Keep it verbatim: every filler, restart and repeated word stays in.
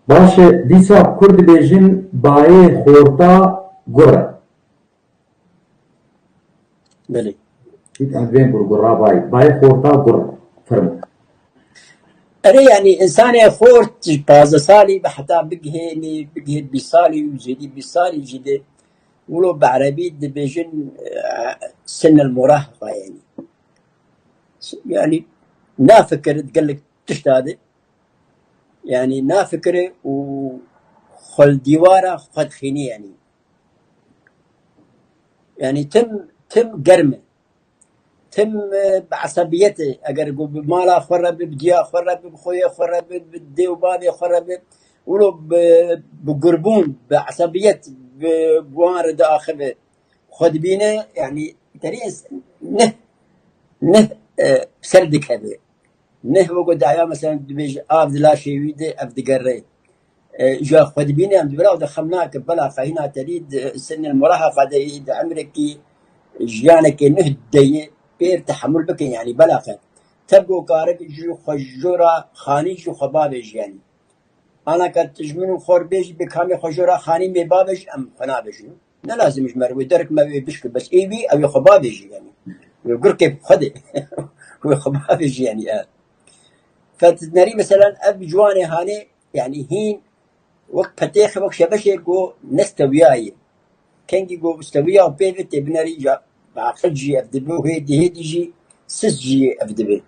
Baş e, dîsa kur dibêjin bayê xorta gur e. Belê. Em bên gur gura bayê. Bayê xorta gur e. Fermo. Erê, yanî, insanê xort ji pazdeh salî bi heta bigihênî, bigihê bîst salî û zêdî bîst salî jî de, wilo bi erebî dibêjin, e, sinil muraheqa, yanî. Yanî, nafikir gelek tişta de. Yanî, nafikire û xwe li dîwara xwe dixînî, yanî. Yanî, tim, tim germ e. Tim, e, bi esebiyet e. Eger ku bi mala xwe re be, bi diya xwe re be, bi xweyê xwe re be, bi dê û bavê xwe re be, wilo bi, bi gurbûn, bi esebiyet, bi, bi wan re diaxive. Xwe dibîne, yanî, terî ez-, neh, neh, e, ser dikeve. Neh weke daya, mesela, dibêje, av di laşê wî de, ev digere. E, ji xwe dibîne, em dibira de xem nake, belaxe hîna terî di sinil muraheqa de yî, di emrekî jiyanekê nuh de yî, pêr tehemul bikin, yanî, belaxe. Tevgo karik ji xwe jora xanî ji xwe bavêjî, yanî. Anaka tu ji min û xor bêjî, bi kamê xwe jora xanî mê bavêjî, em xwe nabêjin. Ne lazim ji me re wê derek me wê bişki, bes ê wî ew ê xwe bavêjî, yanî. Wê gurkê xwe de. Wê xwe bavêjî, yanî, e. Fet nerî, meselen, ev ciwanê hanê, yanî, hîn wek petêxe, wek şebeşê ku nestewiyayê. Kengî ku stewiya û pê ve tê binerî, ja bi aqil jî ev dibe û hêdî hêdî jî sist jî ev dibe.